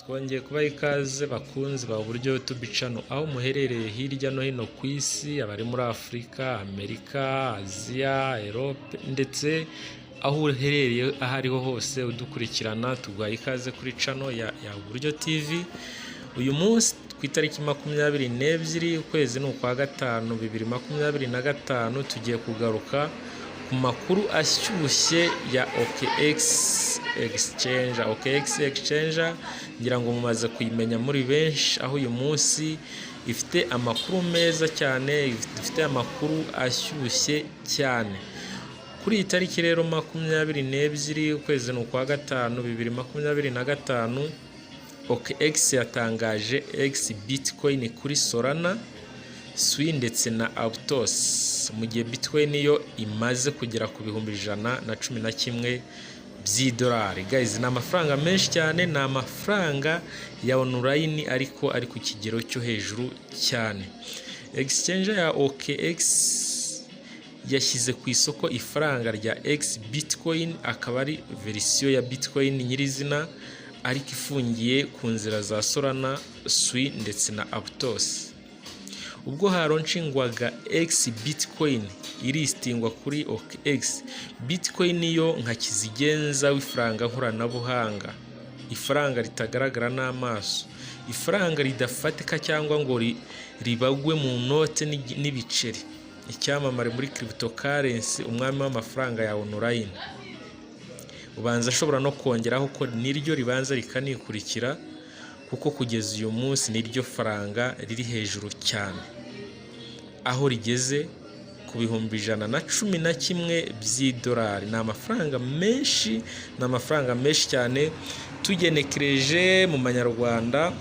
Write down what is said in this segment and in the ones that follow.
Twongeye kubaha ikaze, bakunzi ba Uburyo YouTube channel, aho muherereye hirya no hino ku isi, abari muri Afurika, Amerika, Aziya, Europe, ndetse aho uherereye aho ariho hose udukurikirana, tuguhaye ikaze kuri channel ya Uburyo TV. Uyu munsi ku itariki 22, ukwezi ni ukwa gatanu, 2025, tugiye kugaruka ku makuru ashyushye ya OKX Exchange. OKX Exchange ngira ngo mumaze kuyimenya muri benshi, aho uyu munsi ifite amakuru meza cyane, ifite amakuru ashyushye cyane. Kuri iyi tariki rero 22, ukwezi ni ukwa gatanu, 2025, OKX yatangaje X Bitcoin kuri Solana, Sui ndetse na Aptos, mu gihe Bitcoin yo imaze kugera ku 111,000 by'idolari. Guys, ni amafaranga menshi cyane, ni amafaranga ya online ariko ari ku kigero cyo hejuru cyane. Exchange ya OKX yashyize ku isoko ifaranga rya X Bitcoin, akaba ari verisiyo ya Bitcoin nyirizina ariko ifungiye ku nzira za Solana, Sui ndetse na Aptos. Ubwo halaunchingwaga X Bitcoin, ilistingwa kuri OKX, Bitcoin yo nka kizigenza w'ifaranga nkoranabuhanga, ifaranga ritagaragara n'amaso, ifaranga ridafatika cyangwa ngo ribagwe mu note n'ibiceri, icyamamare muri cryptocurrency, umwami w'amafaranga ya online. Ubanza ashobora no kongeraho ko niryo ribanza rikanikurikira, kuko kugeza uyu munsi niryo faranga riri hejuru cyane, aho rigeze ku 111,000 by'idolari. Ni amafaranga menshi, ni amafaranga menshi cyane. Tugenekereje mu manyarwanda,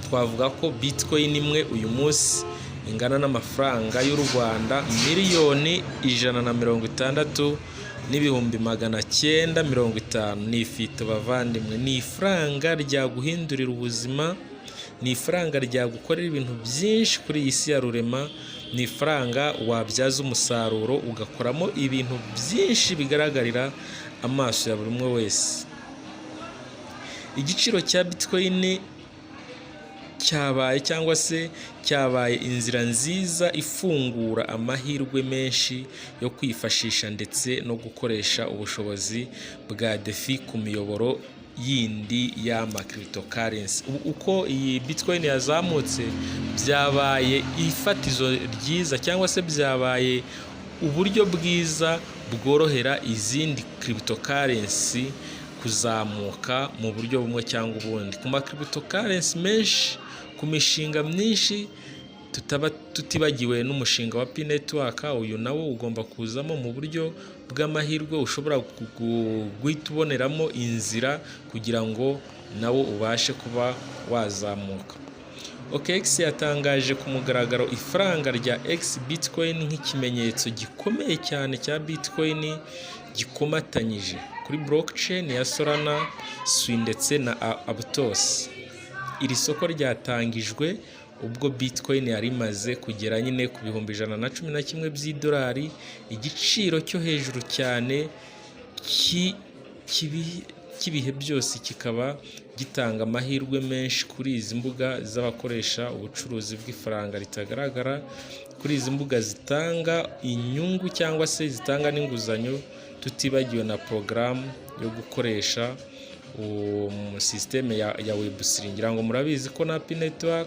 twavuga ko Bitcoin imwe uyu munsi ingana n'amafaranga y'u Rwanda 160,950,000. Ni ifito, bavandimwe, ni ifaranga ryaguhindurira ubuzima, ni ifaranga ryagukorera ibintu byinshi kuri iyi si ya rurema, ni ifaranga wabyaza umusaruro ugakoramo ibintu byinshi bigaragarira amaso ya buri umwe wese. Igiciro cya Bitcoin cyabaye cyangwa se cyabaye inzira nziza ifungura amahirwe menshi yo kwifashisha ndetse no gukoresha ubushobozi bwa DeFi ku miyoboro yindi y'ama cryptocurrency. Uko iyi Bitcoin yazamutse, byabaye ifatizo ryiza cyangwa se byabaye uburyo bwiza bworohera izindi cryptocurrency kuzamuka mu buryo bumwe cyangwa ubundi. Ku ma cryptocurrency menshi, ku mishinga myinshi, tutaba tutibagiwe n'umushinga wa Pi Network, uyu nawo ugomba kuzamo mu buryo bw'amahirwe ushobora guhita uboneramo inzira kugira ngo nawo ubashe kuba wazamuka. OKX yatangaje ku mugaragaro ifaranga rya X Bitcoin nk'ikimenyetso gikomeye cyane cya Bitcoin gikomatanyije kuri blockchain ya Solana, Sui ndetse na Aptos. Iri soko ryatangijwe ubwo Bitcoin yari imaze kugera nyine ku 111,000 by'idolari, igiciro cyo hejuru cyane cy'ibihe byose, kikaba gitanga amahirwe menshi kuri izi mbuga z'abakoresha ubucuruzi bw'ifaranga ritagaragara, kuri izi mbuga zitanga inyungu cyangwa se zitanga n'inguzanyo, tutibagiwe na porogaramu yo gukoresha sisiteme ya Web3. Ngira ngo murabizi ko na Pi Network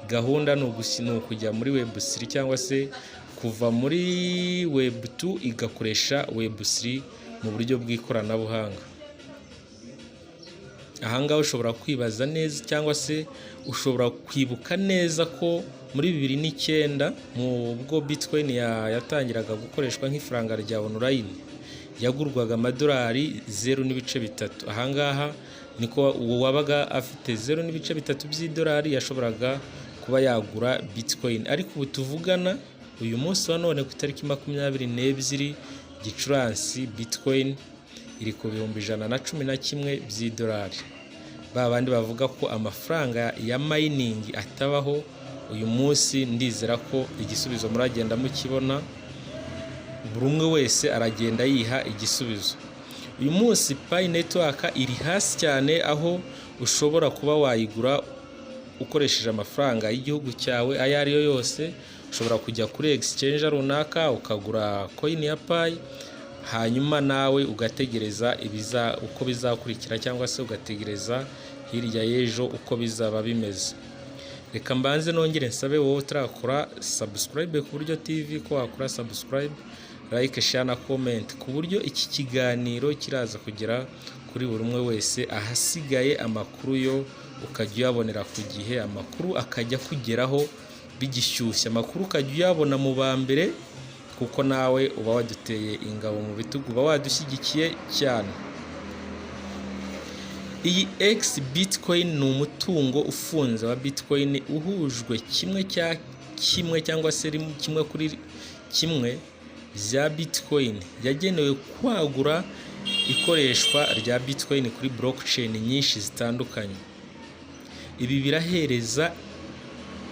gahunda ni ukujya muri Web3 cyangwa se kuva muri Web2 igakoresha Web3 mu buryo bw'ikoranabuhanga. Ahangaha ushobora kwibaza neza cyangwa se ushobora kwibuka neza ko muri 2009, mu bwo Bitcoin yatangiraga gukoreshwa nk'ifaranga rya online, yagurwaga amadolari 0.3. Ahangaha niko uwabaga afite 0.3 by'idolari yashoboraga kuba yagura Bitcoin. Ariko ubu tuvugana, uyu munsi wa none, ku itariki 22 Gicurasi, Bitcoin iri ku 111,000 by'idolari. Ba bandi bavuga ko amafaranga ya mining atabaho, uyu munsi ndizera ko igisubizo muragenda mukibona, buri umwe wese aragenda yiha igisubizo. Uyu munsi Pi Network iri hasi cyane, aho Ushobora kuba wayigura ukoresheje amafaranga y'igihugu cyawe ayo ari yo yose. Ushobora kujya kuri exchange runaka ukagura coin ya Pi, hanyuma nawe ugategereza ibiza uko bizakurikira, cyangwa se ugategereza hirya y'ejo uko bizaba bimeze. Reka mbanze nongere nsabe wowe utarakora subscribe ku Buryo TV ko wakora subscribe, like, share na comment, ku buryo iki kiganiro kiraza kugera kuri buri umwe wese. Ahasigaye amakuru yo ukajya uyabonera ku gihe, amakuru akajya akugeraho bigishyushye, amakuru ukajya uyabona mu ba mbere, kuko nawe uba waduteye ingabo mu bitugu, uba wadushyigikiye cyane. Iyi X Bitcoin ni umutungo ufunze wa Bitcoin uhujwe kimwe cya kimwe, cyangwa se kimwe kuri kimwe bya Bitcoin, yagenewe kwagura ikoreshwa rya Bitcoin kuri blockchain nyinshi zitandukanye. Ibi birahereza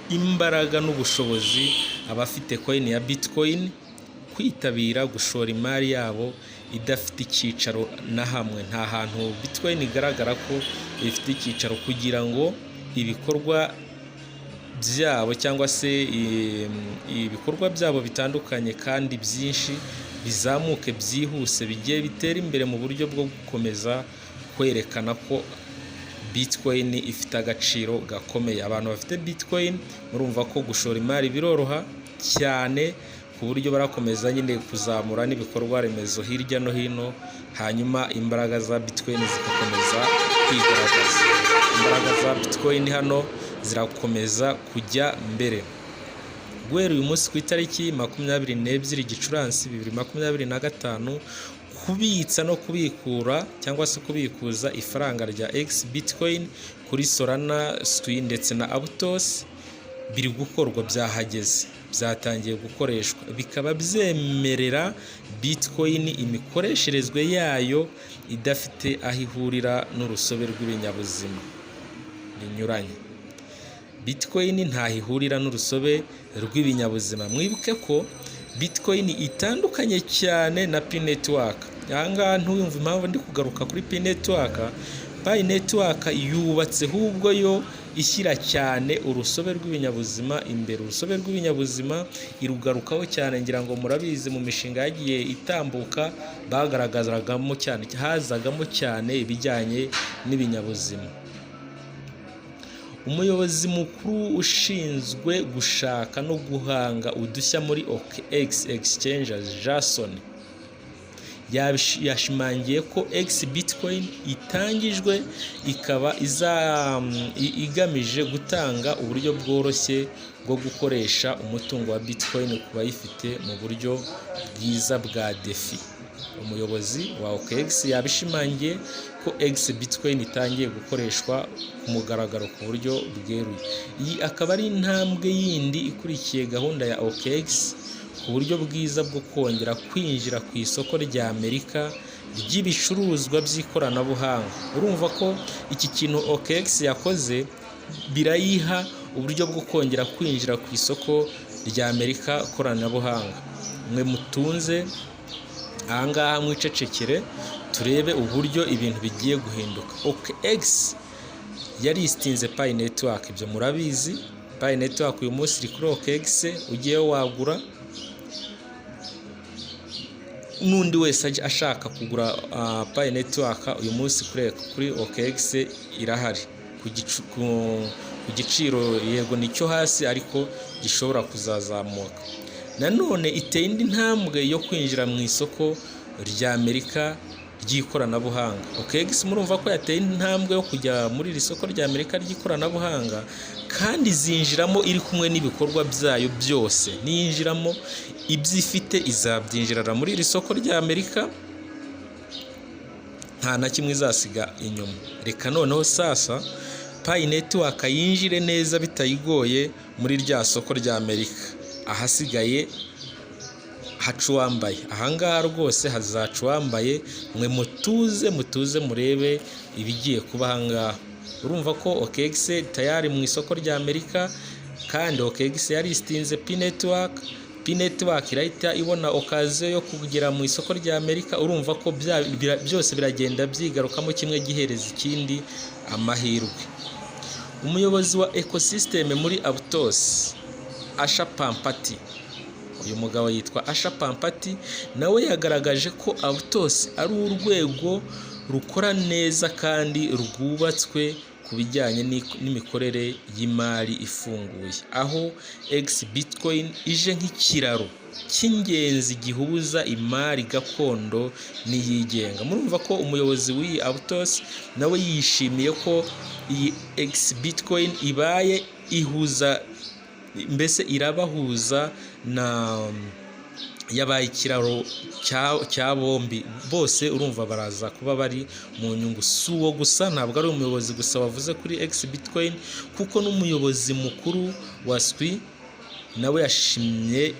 imbaraga n'ubushobozi abafite coin ya Bitcoin kwitabira gushora imari yabo idafite icyicaro na hamwe. Nta hantu Bitcoin igaragara ko ifite icyicaro, kugira ngo ibikorwa byabo cyangwa se ibikorwa byabo bitandukanye kandi byinshi bizamuke byihuse, bigiye bitera imbere mu buryo bwo gukomeza kwerekana ko Bitcoin ifite agaciro gakomeye. Abantu bafite Bitcoin murumva ko gushora imari biroroha cyane, ku buryo barakomeza nyine kuzamura n'ibikorwa remezo hirya no hino, hanyuma imbaraga za Bitcoin zigakomeza kwigaragaza. Imbaraga za Bitcoin hano zirakomeza kujya mbere. Guhera uyu munsi ku itariki 22 Gicurasi 2025, kubitsa no kubikura cyangwa se kubikuza ifaranga rya X Bitcoin kuri Solana, Sui ndetse na Aptos biri gukorwa, byahageze, byatangiye gukoreshwa, bikaba byemerera Bitcoin imikoresherezwe yayo idafite aho ihurira n'urusobe rw'ibinyabuzima binyuranye. Bitcoin ntaho ihurira n'urusobe rw'ibinyabuzima. Mwibuke ko Bitcoin itandukanye cyane na Pi Network. Aha ngaha ntuyumve impamvu ndi kugaruka kuri Pi Network. Pi Network yubatse ahubwo yo ishyira cyane urusobe rw'ibinyabuzima imbere. Urusobe rw'ibinyabuzima irugarukaho cyane. Ngira ngo murabizi, mu mishinga yagiye itambuka bagaragazagamo cyane, hazagamo cyane ibijyanye n'ibinyabuzima. Umuyobozi mukuru ushinzwe gushaka no guhanga udushya muri OKX Exchange, Jason, yashimangiye ko X Bitcoin itangijwe ikaba igamije gutanga uburyo bworoshye bwo gukoresha umutungo wa Bitcoin ku bayifite mu buryo bwiza bwa DeFi. Umuyobozi wa OKX yabishimangiye ko X Bitcoin itangiye gukoreshwa ku mugaragaro ku buryo bweruye. Iyi akaba ari intambwe yindi ikurikiye gahunda ya OKX ku buryo bwiza bwo kongera kwinjira ku isoko rya Amerika ry'ibicuruzwa by'ikoranabuhanga. Urumva ko iki kintu OKX yakoze birayiha uburyo bwo kongera kwinjira ku isoko rya Amerika koranabuhanga. Mwe mutunze ahangaha mwicecekere, turebe uburyo ibintu bigiye guhinduka. OKX yaristinze Pi Network, ibyo murabizi. Pi Network uyu munsi iri kuri OKX, ugiyeyo wagura, n'undi wese ashaka kugura Pi Network uyu munsi kuri OKX irahari ku giciro, yego nicyo hasi, ariko gishobora kuzazamuka. Nanone iteye indi ntambwe yo kwinjira mu isoko rya Amerika ry'ikoranabuhanga. OKX murumva ko yateye intambwe yo kujya muri iri soko rya Amerika ry'ikoranabuhanga, kandi izinjiramo iri kumwe n'ibikorwa byayo byose. Niyinjiramo, ibyo ifite izabyinjirana muri iri soko rya Amerika, nta na kimwe izasiga inyuma. Reka noneho sasa Pi Network yinjire neza bitayigoye muri rya soko rya Amerika, ahasigaye haca uwambaye. Ahangaha rwose hazaca uwambaye. Mwe mutuze, mutuze murebe ibigiye kuba ahangaha. Urumva ko OKX tayari mu isoko rya Amerika, kandi OKX yaristinze Pi Network. Pi Network irahita ibona occasion yo kugera mu isoko rya Amerika. Urumva ko byose biragenda byigarukamo, kimwe gihereza ikindi amahirwe. Umuyobozi wa ecosystem muri Aptos, Asha Pampati, uyu mugabo yitwa Asha Pampati, nawe yagaragaje ko Aptos ari urwego rukora neza kandi rwubatswe ku bijyanye n'imikorere y'imari ifunguye, aho X Bitcoin ije nk'ikiraro cy'ingenzi gihuza imari gakondo n'iyigenga. Murumva ko umuyobozi w'iyi Aptos nawe yishimiye ko iyi X Bitcoin ibaye ihuza, mbese irabahuza na yabaye ikiraro cya bombi bose. Urumva baraza kuba bari mu nyungu. Si uwo gusa, ntabwo ari umuyobozi gusa wavuze kuri X Bitcoin, kuko n'umuyobozi mukuru wa Sui nawe yashimye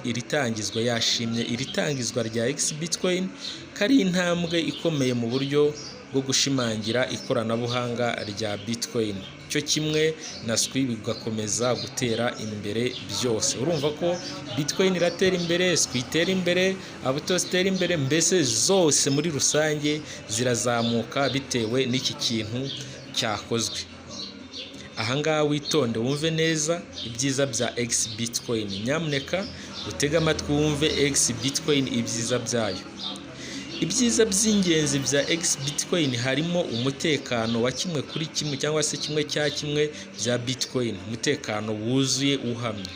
iri tangizwa, yashimye iri tangizwa rya X Bitcoin ko ari intambwe ikomeye mu buryo bwo gushimangira ikoranabuhanga rya Bitcoin cyo kimwe na Sui, bigakomeza gutera imbere byose. Urumva ko Bitcoin iratera imbere, Sui itera imbere, Aptos itera imbere, mbese zose muri rusange zirazamuka bitewe n'iki kintu cyakozwe. Ahangaha witonde wumve neza ibyiza bya X Bitcoin. Nyamuneka utege amatwi wumve X Bitcoin, ibyiza byayo. Ibyiza by'ingenzi bya X Bitcoin harimo umutekano wa kimwe kuri kimwe cyangwa se kimwe cya kimwe bya Bitcoin, umutekano wuzuye uhamye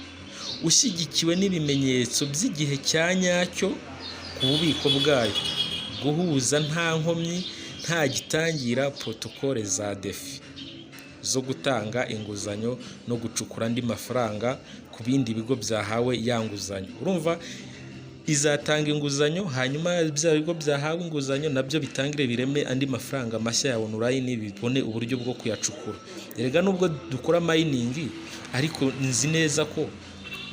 ushyigikiwe n'ibimenyetso by'igihe cya nyacyo ku bubiko bwayo, guhuza nta nkomyi, nta gitangira protocole za DeFi zo gutanga inguzanyo no gucukura andi mafaranga ku bindi bigo byahawe ya nguzanyo. Urumva izatanga inguzanyo, hanyuma bya bigo byahawe inguzanyo nabyo bitangire bireme andi mafaranga mashya ya online, bibone uburyo bwo kuyacukura. Erega nubwo dukora mining, ariko nzi neza ko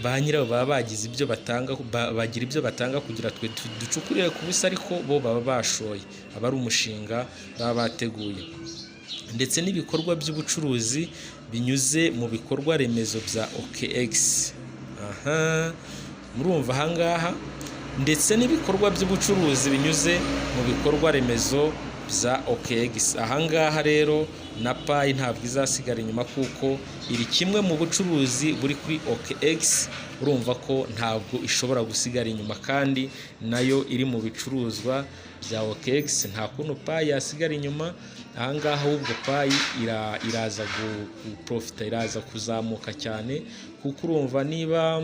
ba nyirayo baba bagize ibyo batanga, bagira ibyo batanga kugira twe ducukurire ku busa, ariko bo baba bashoye, aba ari umushinga baba bateguye. Ndetse n'ibikorwa by'ubucuruzi binyuze mu bikorwa remezo bya OKX. Aha murumva ahangaha, ndetse n'ibikorwa by'ubucuruzi binyuze mu bikorwa remezo bya OKX. Ahangaha rero na Pi ntabwo izasigara inyuma, kuko iri kimwe mu bucuruzi buri kuri OKX. Urumva ko ntabwo ishobora gusigara inyuma, kandi nayo iri mu bicuruzwa bya OKX. Nta kuntu Pi yasigara inyuma ahangaha, ahubwo Pi iraza guprofita, iraza kuzamuka cyane, kuko urumva niba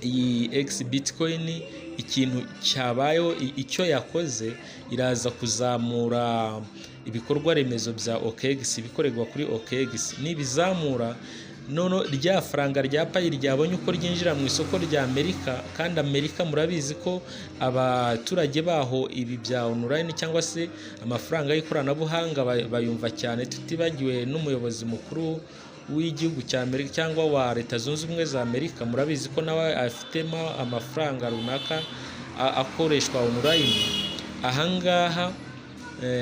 iyi X Bitcoin ikintu cyabayeho, icyo yakoze, iraza kuzamura ibikorwa remezo bya OKX, ibikorerwa kuri OKX. Nibizamura none rya faranga rya Pi ryabonye uko ryinjira mu isoko rya Amerika, kandi Amerika murabizi ko abaturage baho ibi bya online cyangwa se amafaranga y'ikoranabuhanga bayumva cyane, tutibagiwe n'umuyobozi mukuru w'igihugu cya Amerika cyangwa wa Leta Zunze Ubumwe za Amerika, murabizi ko nawe afitemo amafaranga runaka akoreshwa online. Ahangaha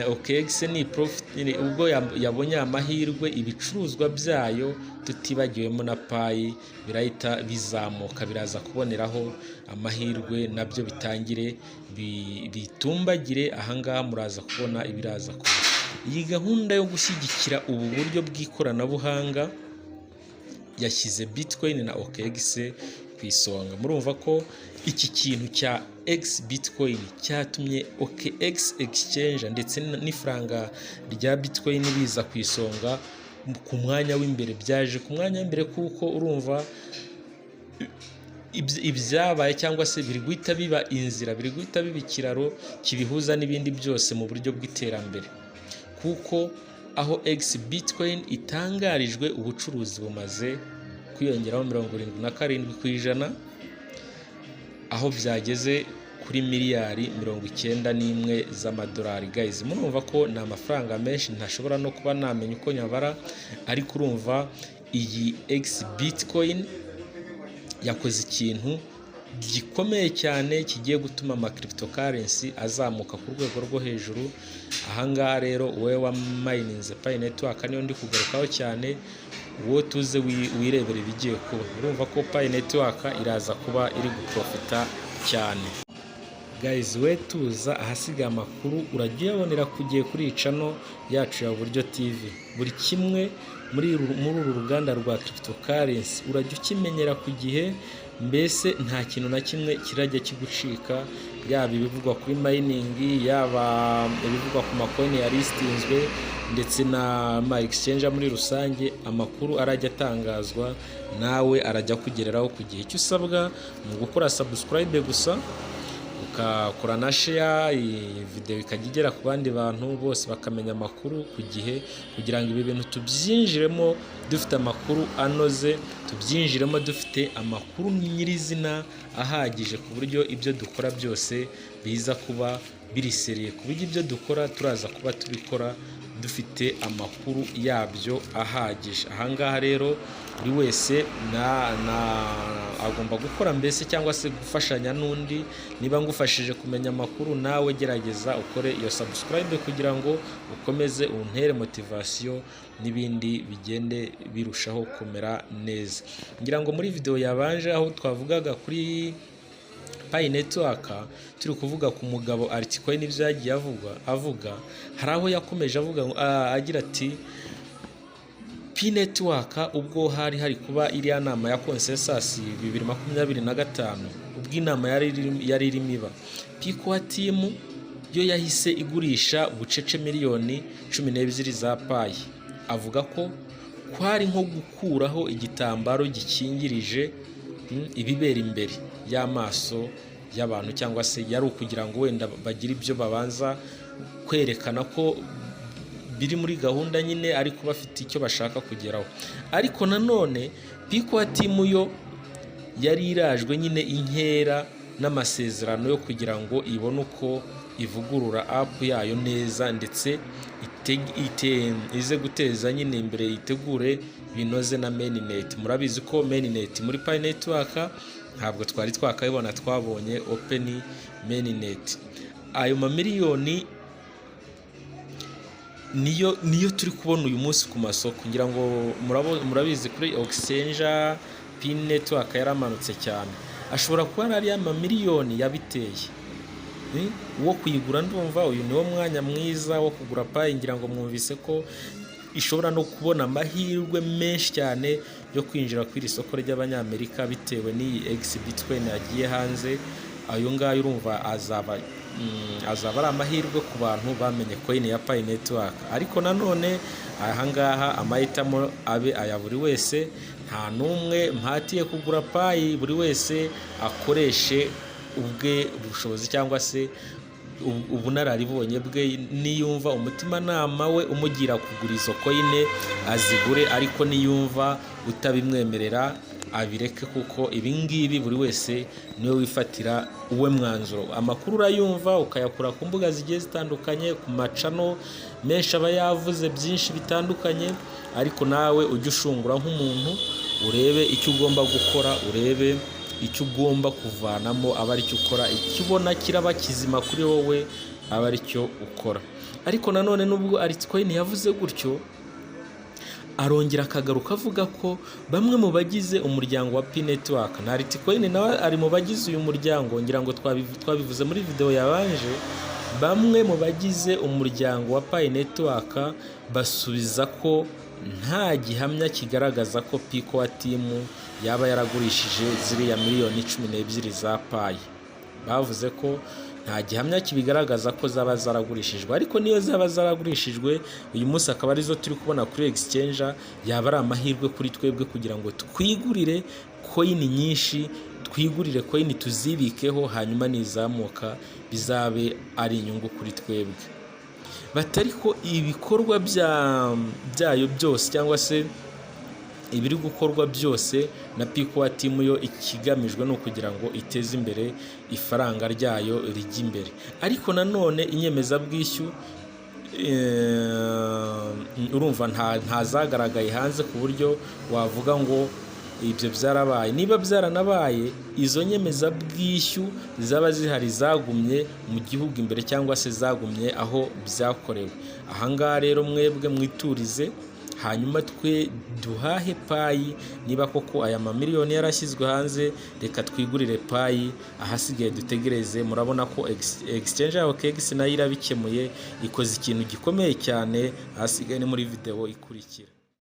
OKX ni profit ubwo yabonye amahirwe, ibicuruzwa byayo tutibagiwemo na Pi birahita bizamuka, biraza kuboneraho amahirwe nabyo bitangire bitumbagire. Ahangaha muraza kubona ibiraza kuba. Iyi gahunda yo gushyigikira ubu buryo bw'ikoranabuhanga yashyize Bitcoin na OKX ku isonga. Murumva ko iki kintu cya X Bitcoin cyatumye OKX exchange ndetse n'ifaranga rya Bitcoin biza ku isonga, ku mwanya w'imbere. Byaje ku mwanya w'imbere kuko urumva ibyabaye cyangwa se biri guhita biba inzira, biri guhita biba ikiraro kibihuza n'ibindi byose mu buryo bw'iterambere, kuko aho X Bitcoin itangarijwe, ubucuruzi bumaze kwiyongeraho 77%, aho byageze kuri miliyari 91 z'amadolari. Guys, murumva ko ni amafaranga menshi ntashobora no kuba namenya uko nyabara, ariko urumva iyi X Bitcoin yakoze ikintu gikomeye cyane kigiye gutuma ama cryptocurrency azamuka ku rwego rwo hejuru. Ahangaha rero, wowe wamayininze Pi Network, niyo ndi kugarukaho cyane, wowe tuze wirebera ibigiye kuba. Urumva ko Pi Network iraza kuba iri guprofita cyane. Guys, we tuza, ahasigaye amakuru urajya uyabonera ku gihe kuri iyi channel yacu ya Buryo TV. Buri kimwe muri uru ruganda rwa cryptocurrency urajya ukimenyera ku gihe, mbese nta kintu na kimwe kirajya kigucika, yaba ibivugwa kuri mining, yaba ibivugwa ku ma coin yalistinzwe, ndetse na ma exchange muri rusange. Amakuru arajya atangazwa nawe arajya akugereraho ku gihe. Icyo usabwa ni ugukora subscribe gusa, ukakora na share, iyi video ikajya igera ku bandi bantu bose bakamenya amakuru ku gihe, kugira ngo ibi bintu tubyinjiremo dufite amakuru anoze, tubyinjiremo dufite amakuru nyirizina ahagije, ku buryo ibyo dukora byose biza kuba biri sérieux, ku buryo ibyo dukora turaza kuba tubikora dufite amakuru yabyo ahagije. Ahangaha rero buri wese na agomba gukora mbese cyangwa se gufashanya n'undi. Niba ngufashije kumenya amakuru, nawe gerageza ukore iyo subscribe kugira ngo ukomeze untere motivation n'ibindi bigende birushaho kumera neza. Ngira ngo muri video yabanje, aho twavugaga kuri Pi Network, turi kuvuga ku mugabo Altcoin n'ibyo yagiye avuga, hari aho yakomeje avuga agira ati: "Pi Network, ubwo hari hari kuba iriya nama ya consensus 2025, ubwo inama yari irimo iba, Pi Core Team yo yahise igurisha bucece miliyoni 12 za Pi." Avuga ko kwari nko gukuraho igitambaro gikingirije ibibera imbere y'amaso y'abantu, cyangwa se yari ukugira ngo wenda bagire ibyo babanza kwerekana ko biri muri gahunda nyine, ariko bafite icyo bashaka kugeraho. Ariko nanone Pi Core Team yo yari irajwe nyine inkera n'amasezerano yo kugira ngo ibone uko ivugurura app yayo neza, ndetse ize guteza nyine imbere, itegure binoze na mainnet. Murabizi ko mainnet muri Pi Network ntabwo twari twakayibona, twabonye open mainnet. Ayo mamiliyoni niyo turi kubona uyu munsi ku masoko. Ngira ngo murabizi, kuri exchange Pi Network yaramanutse cyane. Ashobora kuba ari ariya mamiliyoni yabiteye. Uwo kuyigura, ndumva uyu niwo mwanya mwiza wo kugura Pi. Ngira ngo mwumvise ko ishobora no kubona amahirwe menshi cyane yo kwinjira kuri iri soko ry'Abanyamerika bitewe n'iyi X Bitcoin yagiye hanze. Ayo ngayo urumva azaba ari amahirwe ku bantu bamenye coin ya Pi Network. Ariko nanone ahangaha amahitamo abe aya buri wese, nta n'umwe mpatiye kugura Pi. Buri wese akoreshe ubwe ubushobozi cyangwa se ubunararibonye bwe. Niyumva umutimanama we umugira kugura izo coin, azigure, ariko niyumva utabimwemerera abireke, kuko ibi ngibi buri wese niwe wifatira uwe mwanzuro. Amakuru urayumva ukayakura ku mbuga zigiye zitandukanye, ku ma channel menshi aba yavuze byinshi bitandukanye, ariko nawe ujye ushungura nk'umuntu, urebe icyo ugomba gukora, urebe icyo ugomba kuvanamo, aba aricyo ukora. Icyo ubona kiraba kizima kuri wowe, aba aricyo ukora. Ariko nanone nubwo Altcoin yavuze gutyo, arongera akagaruka avuga ko bamwe mu bagize umuryango wa Pi Network, na Altcoin nawe ari mu bagize uyu muryango, ngira ngo twabivuze muri video yabanje, bamwe mu bagize umuryango wa Pi Network basubiza ko nta gihamya kigaragaza ko Pi Core Team yaba yaragurishije ziriya miliyoni 12 za Pi. Bavuze ko nta gihamya kibigaragaza ko zaba zaragurishijwe, ariko niyo zaba zaragurishijwe, uyu munsi akaba arizo turi kubona kuri exchange, yaba ari amahirwe kuri twebwe kugira ngo twigurire coin nyinshi, twigurire coin tuzibikeho, hanyuma nizamuka bizabe ari inyungu kuri twebwe. Batari ko ibikorwa byayo byose cyangwa se ibiri gukorwa byose na Pi Core Team yo, ikigamijwe ni ukugira ngo iteze imbere ifaranga ryayo rijye imbere. Ariko nanone inyemezabwishyu urumva ntazagaragaye hanze ku buryo wavuga ngo Ibyo byarabaye. Niba byaranabaye, izo nyemezabwishyu zaba zihari zagumye mu gihugu imbere cyangwa se zagumye aho byakorewe. Ahangaha rero mwebwe mwiturize, hanyuma twe duhahe Pi. Niba koko aya mamiliyoni yarashyizwe hanze, reka twigurire Pi, ahasigaye dutegereze. Murabona ko exchange ya OKX nayo irabikemuye, ikoze ikintu gikomeye cyane. Ahasigaye ni muri videwo ikurikira.